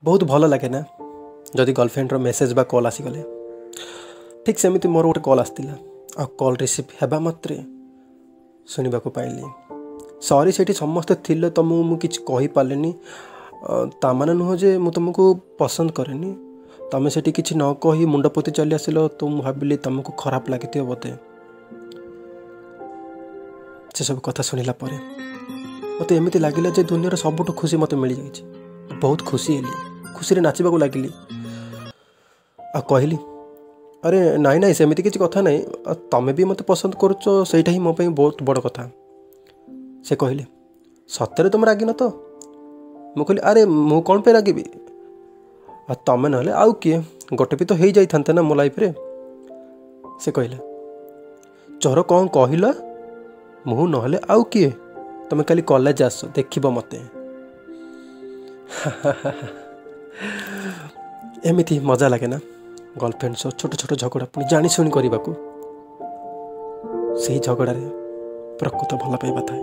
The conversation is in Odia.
ବହୁତ ଭଲ ଲାଗେ ନା ଯଦି ଗର୍ଲଫ୍ରେଣ୍ଡର ମେସେଜ୍ ବା କଲ୍ ଆସିଗଲେ? ଠିକ୍ ସେମିତି ମୋର ଗୋଟେ କଲ୍ ଆସିଥିଲା, ଆଉ କଲ୍ ରିସିଭ୍ ହେବା ମାତ୍ରେ ଶୁଣିବାକୁ ପାଇଲି, ସରି, ସେଇଠି ସମସ୍ତେ ଥିଲେ, ତୁମକୁ ମୁଁ କିଛି କହିପାରିଲିନି। ତା'ମାନେ ନୁହଁ ଯେ ମୁଁ ତୁମକୁ ପସନ୍ଦ କରେନି। ତୁମେ ସେଠି କିଛି ନ କହି ମୁଣ୍ଡ ପୋତି ଚାଲି ଆସିଲ ତ ମୁଁ ଭାବିଲି ତୁମକୁ ଖରାପ ଲାଗିଥିବ ବୋଧେ। ସେସବୁ କଥା ଶୁଣିଲା ପରେ ମୋତେ ଏମିତି ଲାଗିଲା ଯେ ଦୁନିଆର ସବୁଠୁ ଖୁସି ମୋତେ ମିଳିଯାଇଛି। ବହୁତ ଖୁସି ହେଲି, ଖୁସିରେ ନାଚିବାକୁ ଲାଗିଲି ଆଉ କହିଲି, ଆରେ ନାଇଁ ନାଇଁ, ସେମିତି କିଛି କଥା ନାହିଁ, ତୁମେ ବି ମୋତେ ପସନ୍ଦ କରୁଛ, ସେଇଟା ହିଁ ମୋ ପାଇଁ ବହୁତ ବଡ଼ କଥା। ସେ କହିଲେ, ସତରେ ତୁମେ ରାଗିନ ତ? ମୁଁ କହିଲି, ଆରେ ମୁଁ କ'ଣ ପାଇଁ ରାଗିବି? ଆଉ ତୁମେ ନହେଲେ ଆଉ କିଏ ଗୋଟେ ବି ତ ହେଇଯାଇଥାନ୍ତେ ନା ମୋ ଲାଇଫ୍ରେ। ସେ କହିଲା, ଚୋର କ'ଣ କହିଲ? ମୁଁ ନହେଲେ ଆଉ କିଏ? ତୁମେ କାଲି କଲେଜ ଆସ, ଦେଖିବ ମୋତେ। ଏମିତି ମଜା ଲାଗେ ନା ଗର୍ଲଫ୍ରେଣ୍ଡ ସହ ଛୋଟ ଛୋଟ ଝଗଡ଼ା ପୁଣି ଜାଣିଶୁଣି କରିବାକୁ। ସେହି ଝଗଡ଼ାରେ ପ୍ରକୃତ ଭଲ ପାଇବା ଥାଏ।